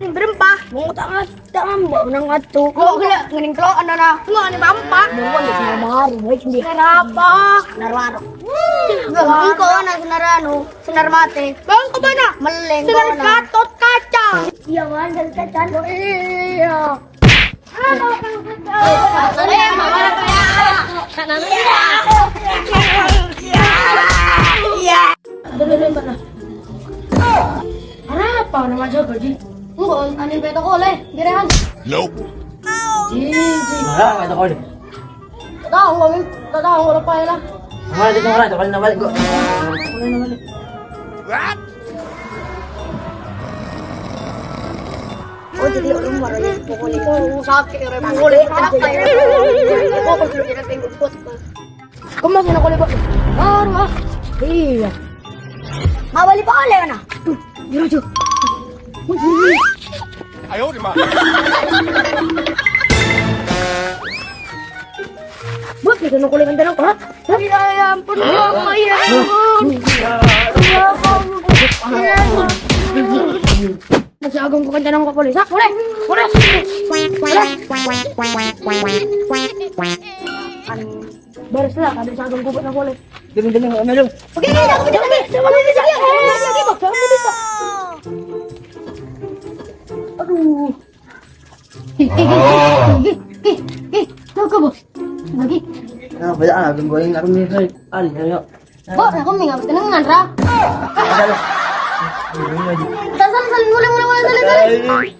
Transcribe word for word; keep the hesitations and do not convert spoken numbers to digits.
Berempa. Mau tak ngas, tak ngambek, menang atu. Kok gila, ngening kelok, anda nah. Enggak, ini pampa. Mau di sini baru, baik dia. Kenapa? Naruh-naruh. Enggak, engkau anak senar anu, senar mati. Bang, ke mana? Meleng, senar kau anak. Gatot Kaca. Iya, Wan, Gatot Kaca. Oh, iya. Ada dulu, mana? Arapa nama jago, Ji? Enggak, ane beto kole, gerehan. Ji, ji. Nah, beto kole. Tahu, Min. Tak tahu, lupa ya lah. Mana itu orang? Coba balik kok. Boleh, boleh. Oh, jadi orang marah ya, pokoknya. Oh, sakit ya, Rem. Boleh, kenapa ya? Oh, kalau kita tengok kuat. Kembang sana boleh, Pak. Baru, ah. Iya. Mau balik boleh, mana? Tuh, di rojo. Ayo, di mana? Buat kita nongkrong dengan tenang, Pak. Ya ampun, Bang, ya ampun. Ya ampun. Masih agung bukan tenang kok, Polis. Ah, boleh. Boleh. Boleh. Baris lah, ada agung bukan Polis. Demi, demi, demi, demi. Oke, oke, oke, oke, oke. Coba lagi, lagi, lagi, lagi, Bang. Jangan lupa. Aduh. Eh, eh, eh, eh, eh, eh, eh, tunggu, Bos. Lagi. Nah, banyak ah, tunggu yang aku nih, hai. Ari, ayo. Bos, aku minggu tenangan, Ra. Ada lah. Salin, salin, mulai, mulai, mulai, salin, salin.